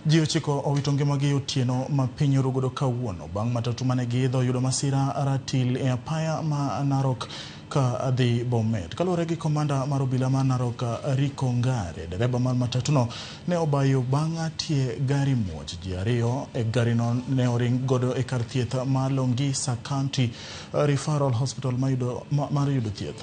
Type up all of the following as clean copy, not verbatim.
Ji 9 owito ngimagi otieno ma piny orugodo kawuono bang' matatu mane giidho yudo masira ratil e apaya ma Narok ka dhi Bomet. Kaluwore gi komanda mar obila ma Narok Rico Ngare, dereba mar matatuno ne obayo bang' tie gari muoch. Ji 2 e garino ne oring godo e kar thieth ma Longisa County Referral Hospital mar yudo thieth.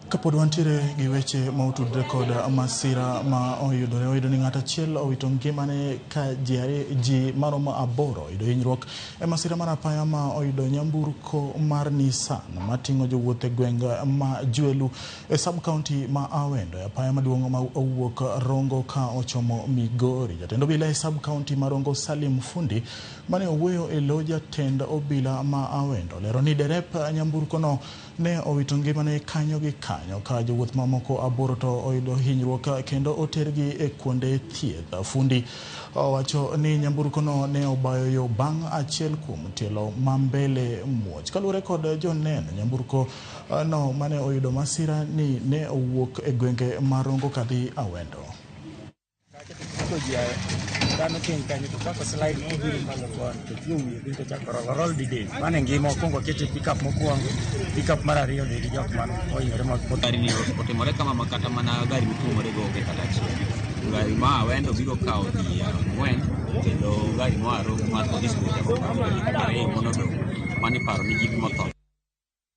Kapod wantiere gi weche ma otudore kod masira ma oyudore, oyudo ni ng'ato achiel owito ngimane ka ji maromo 8 oyudo hinyruok e masira mar apaya ma oyudo nyamburko mar Nissan mating'o jowuoth e gweng' ma Jwelu e sub county ma Awendo e apaya maduong' ma owuok Rongo ka ochomo Migori. Jatend obila e sub county ma Rongo Salim Fundi mane owuoyo e lo jatend obila ma Awendo lero ni derep nyamburko no ne owito ngimane kanyo gi kanyo ka jowuoth mamoko 8 to oyudo hinyruok kendo otergi e kuonde thieth. Fundi owacho ni nyamburko no ne obayo yo bang' achiel kuom tielo ma mbele muoch. Kaluwore kod joneno, nyamburko no mane oyudo masira ni ne owuok e gwenge ma Rongo kadhi Awendo. Dhano piny kanyo to kaka slide kobiro malo koni to chiew wiye piny to chako roll roll didek. Mano e ngima okwongo okete pickup mokwongo, pickup mar ariyo dhi gi jok man ohinyore ma Gari ni otimore kama ma kata mana gari mituomore go onge kata achiel. Gari ma Awendo biro kawo ji 4 kendo gari moa Rongo mar Police go chako kawo ji 2 monodong'. Mano iparo ni ji motho.